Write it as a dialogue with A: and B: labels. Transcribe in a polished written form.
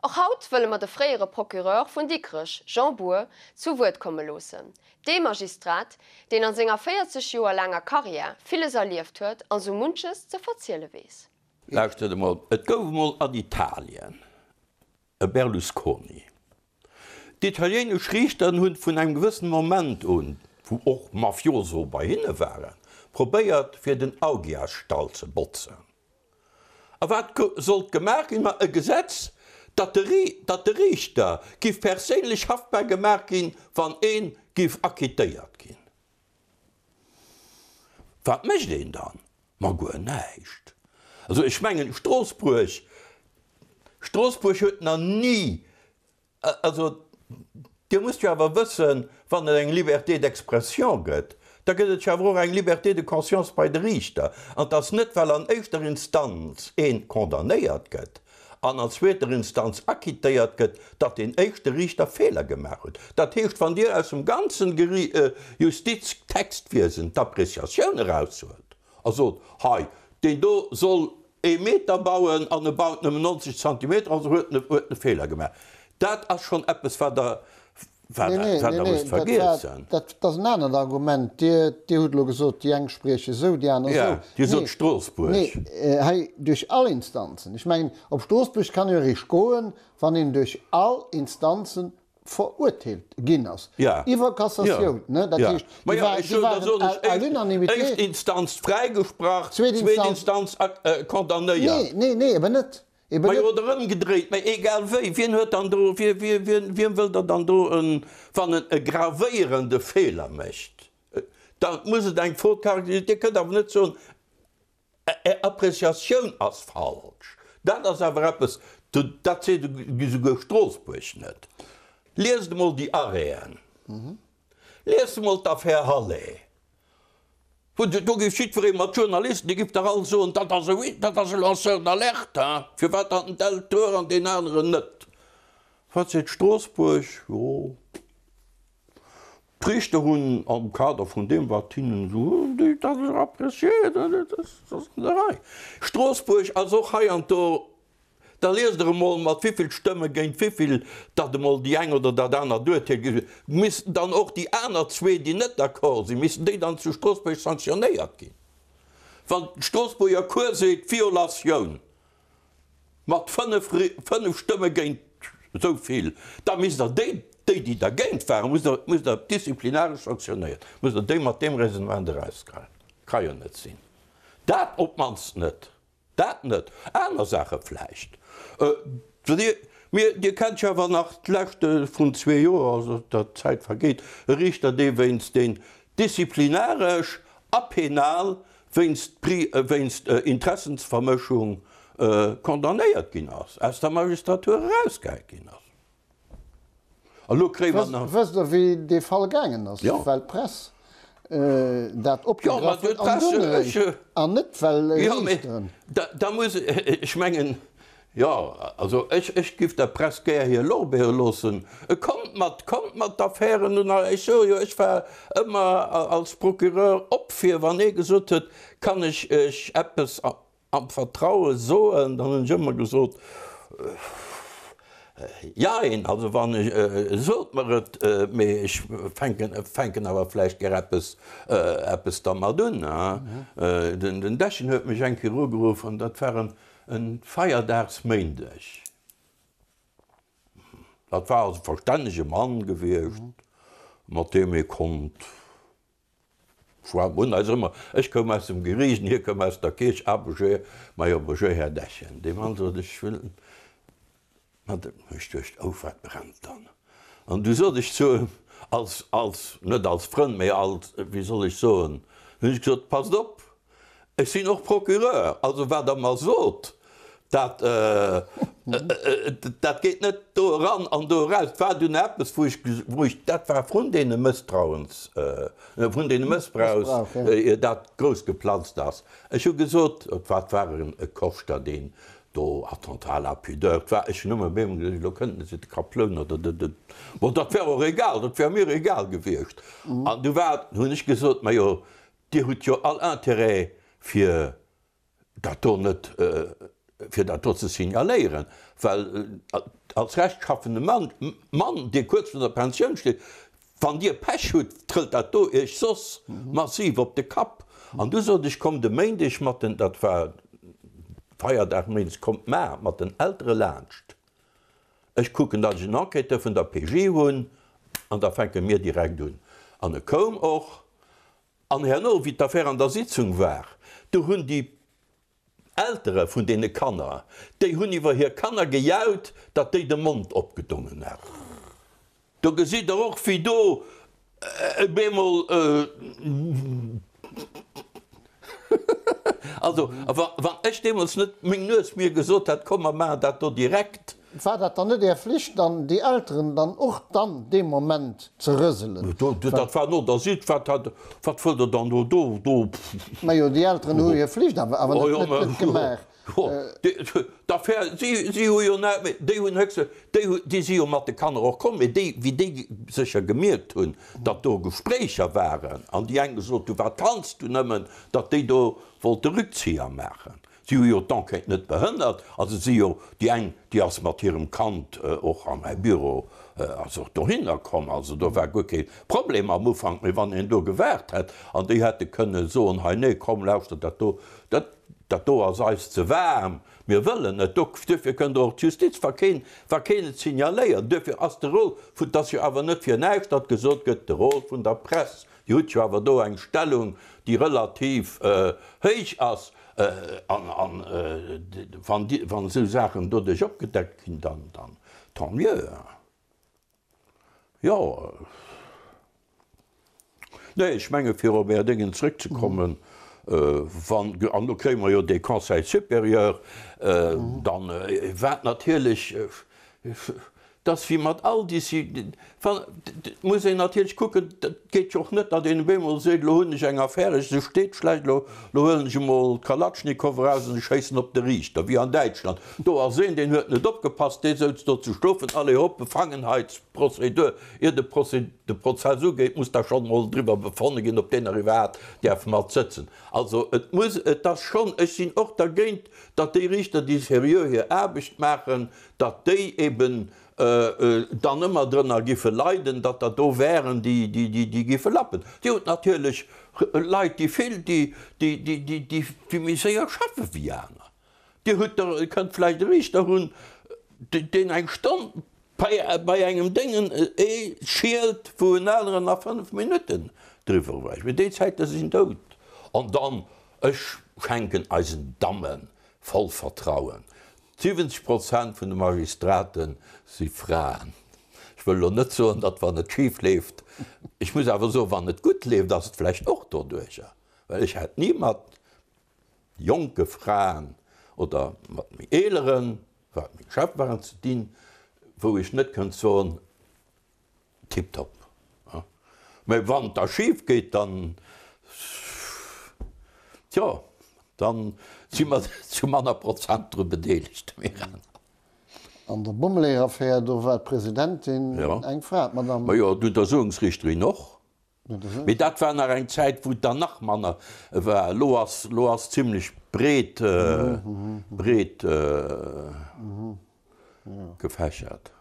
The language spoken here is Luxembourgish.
A: Och haut wëlle mer de fréiere Procureur vun Dikrech, Jean Bour, zu Wuert komme loossen. Dee Magistrat, deen an senger 40 Joer laanger Karriär villes erlieft huet an sou munches ze verziele weess.
B: Lauschtert emol, et gouf emol an Italien e Berlusconi. D'italiéinesch Riichteren hunn vun engem gewëssene Moment un, wou och Mafioso bei hinne waren, probéiert fir den Augiasstall ze botzen. A wat sollt gemaach ginn? Ma e Gesetz, datt de datt de Riichter giff perséinlech haftbar gemaach ginn, wann ee giff acquittéiert ginn. Wat mécht een dann? Ma guer näischt. Also ech mengen, Stroossbuerg, Stroossbuerg huet nach ni Also, Dir musst jo awer wëssen, wann et eng Liberté d'expression gëtt, da gëtt et jo awer och eng Liberté de conscience bei de Riichter. An et ass net, well an éischter Instanz ee condamnéiert gëtt an an zweeter Instanz acquittéiert gëtt, datt deen éischte Riichter Feeler gemaach huet. Dat heescht, wann Dir aus dem ganzen Justiztextwiesen d'Appréciatioun eraushuelt a sot, hei, deen do soll ee Meter bauen an e baut nëmmen 90 Zentimeter, also huet en huet en e Feeler gemaach. Dat ass schonn eppes, wat Der, wat
C: Nee, nee,
B: Der
C: nee, nee,
B: musst
C: dat war,
B: vergiessen.
C: dat ass en anert Argument. Dir, Dir hutt elo gesot, déi eng sprieche esou, déi aner
B: Ja,
C: esou.
B: Dir sot
C: Nee,
B: Stroossbuerg.
C: nee, hei duerch all Instanzen. Ech mengen, op Stroossbuerg kann jo eréischt goen, wann een duerch all Instanzen verurteelt ginn ass, iwwer Cassatioun, ne, dat heescht, déi waren à l'unanimité.
B: Éischt Instanz fräigesprach, zweet Instanz condamnéiert.
C: Nee, nee, nee, eben net.
B: Majo, oder ëmgedréit, mä egal wéi, wien huet dann do, wiem wëllt Der dann do en, wann en e gravéierende Feeler mécht, da muss et eng Faute caractérisée, Dir kënnt awer net soen, Är Appreciatioun ass falsch. Dat ass awer eppes, dat seet esouguer Stroossbuerg net. Liest emol déi Arrêten. Liest emol d'Affär Halle. Wou do géif jiddweree mat Journalisten, déi géif dach all soen, dat ass e, dat ass e Lanceur d'alerte, hein, firwat dann den Deltour an deen aneren net? Wat seet Stroossbuerg? Jo. D'Riichter hunn am Kader vun deem, wat hinnen esou, dat ass apprécié, dat ass an der Rei. Stroossbuerg ass och hei an do, da liest Der emol mat wivill Stëmme géint wivill datt emol déi eng oder dat anert Urteel gi sinn. Missten dann och déi aner zwee, déi net d'accord sinn, missten déi dann zu Stroossbuerg sanktionéiert ginn? Wann d'Stroossbuerger Cour seet, Violatioun, Mat 5, 5 Stëmme géint esou vill, da misst Der déi, déi, déi dergéint waren, musst Der, musst Der disziplinaresch sanktionéieren, musst Der déi mat deem Raisonnement erausgeheien. Ka jo net sinn. Dat op d'mannst net. Dat net. Aner Saache vläicht. Dir, mir, Dir kennt jo awer nach d'leschte vrun zwee Joer, also der Zäit vergeet, e Riichter, dee wéinst deen disziplinaresch a penal wéinst wéinst Interessensvermëschung condamnéiert ginn ass, aus der Magistratur erausgehäit ginn ass. A lo kréie mer nach.
C: Wësst Der, wéi dee Fall gaangen ass? Well d'Press dat opgegraff huet an dunn eréischt, an net well Riichteren.
B: Da muss, ech mengen, Jo, also ech, ech giff der Press gär hir Lorbeere loossen. Kommt mat, kommt mat Affären un. Ech soe jo, ech war ëmmer als Procureur op fir, wann ee gesot huet, kann ech Iech eppes am Vertraue soen, dann hunn ech ëmmer gesot, Jein, also wann ech, sot mer et, mee ech fänken, fänken awer vläicht gär eppes, eppes dermat un. Den Dechen huet mech eng Kéier ugeruff an dat war en, En Feierdagsméindeg. Dat war also e verstännege Mann gewiescht, mat deem ee konnt schwätzen. Mir hunn eis ëmmer, ech koum aus dem Geriicht an hie koum aus der Kierch, Ah, bonjour, majo, bonjour, Här Dechen. Dee Mann sot, ech wëll Mat dem, hu ech duecht, oh wat brennt dann? An du sot ech zu em, als, als, net als Frënd, mee als, wéi soll ech soen, hunn ech gesot, passt op, ech sinn och Procureur, also wat Der mer sot, dat, dat geet net do eran an do eraus. Et war dunn eppes, wou ech, wou ech, dat war vrun deene Mësstrauens, vrun deene Mëssbrauchs, ier dat grouss geplatzt ass. Ech hu gesot, et war, et war e Koschter, deen Do, Attentat à la pudeur, 't war, ech hunn ëmmer bei him gesot, elo kënnten se de Kaploun oder de, de, bon, dat wär och egal, dat wär mir egal gewiescht. An du war, hunn ech gesot, majo, Dir hutt jo all Intérêt fir dat do net, fir dat do ze signaléieren, well. Als rechtschaffene Mann, Mann, dee kuerz virun der Pensioun steet, wann Dir Pech hutt, trëllt dat do Iech soss massiv op de Kapp. An du sot ech, Kommt e Méindeg mat den, dat war Feierdag méindes, kommt mar mat den Eltere laanscht, ech kucken, datt ech en Enquêteur vun der PG hunn an da fänke mir direkt un. An e koum och. An herno, wéi d'Affär an der Sitzung war, du hunn déi Eltere vun deene Kanner, déi hunn iwwer hir Kanner gejaut, datt déi de Mond opgedongen hätten. Do gesitt Der och, wéi do op eemol, also wann ech deemools net meng Nues mir gesot hätt, komm mer maachen dat do direkt.
C: War dat dann net Är Flicht dann, déi Elteren dann och dann dee Moment ze rëselen?
B: Dat war no der Sitt, wat hat, wat wëllt Der dann do, do, do?
C: Majo, déi Elteren hu hir Flicht awer awer net, net gemaach.
B: D'Affär, si, si hu jo net méi, déi hunn héchste, déi hu, déi si jo mat de Kanner och komm, mee déi, wéi déi sécher gemierkt hunn, datt do Gespréicher waren an déi eng gesot hu, wat kanns du nëmmen, datt déi do wollte Rückzieher maachen. Si hu jo d'Enquête net behënnert. Also si jo déi eng, déi ass mat hirem Kand och a mäi Büro, ass och dohinner komm. Also do war guer kee Problem am Ufank. Mee wann een do gewaart hätt an déi hätte kënne soen, hei nee, komm lauschter, dat do, dat, dat do ass eis ze waarm, mir wëllen net. Do, duerfir kënnt och d'Justiz, wa keen, wa keen et signaléiert. Duerfir ass de Rôle vun, et ass jo awer net fir näischt, datt gesot gëtt, de Rôle vun der Press, Dir hutt jo awer do eng Stellung, déi relativ héich ass. An wann esou Saachen doduerch opgedeckt ginn, dann tant mieux. Jo. Nee, ech menge fir op Är Déngen zrëckzekommen, wann, an do kréie mer jo dee Conseil supérieur, dann wat natierlech 't ass wéi mat all Diszi, wann, 't muss een natierlech kucken, 't geet jo och net, datt een op eemol seet, elo hunn ech eng Affär, ech, se steet schlecht, elo, elo huelen ech emol d'Kalatschnikow eraus an ech schéissen op de Riichter, wéi an Däitschland. Do ass een, deen huet net opgepasst, dee souz do ze schlofen, allez hop, Befangenheitsprozedur, ier de Procé, de Prozess ugeet, muss da schonn emol driwwer befonne ginn, ob deen nach iwwerhaapt däerf mat sëtzen. Also et muss, et ass schonn, ech sinn och dergéint, datt déi Riichter, déi seriö hir Aarbecht maachen, datt déi eben dann ëmmer drënner giffe leiden, datt der do wären, déi déi giffe lappen. Dir hutt natierlech Leit, déi vill, déi déi méi séier schaffe wéi aner. Dir hutt der, kënnt vläicht e Riichter hunn, deen eng Stonn bei engem Déngen ee schielt, wou en aneren a 5 Minutten driwwer ewech. Mee déi Zäite sinn dout. An dann, ech schenken eisen Damme voll Vertrauen, 70 Prozent vun de Magistrate si Fraen. Ech wëll elo net soen, datt wann et schif leeft, ech muss awer soen, wann et gutt leeft, ass et vläicht och doduercher, well ech hätt ni mat jonke Fraen oder mat méi eeleren, wat meng Chef waren, ze dinn, wou ech net kënnt soen, Tiptop. Mä wann et da schif geet, dann, tjo, dann si mer zu manner Prozent dru bedeelegt, mir aner.
C: An der Bommeleeër-Affär, do war d'Presidentin eng Fra, d'Madame.
B: Majo, d'Untersuchungsriichterin och. Mee dat war nach eng Zäit, wou et der nach manner war. Elo ass, elo ass zimlech breet, breet gefächert.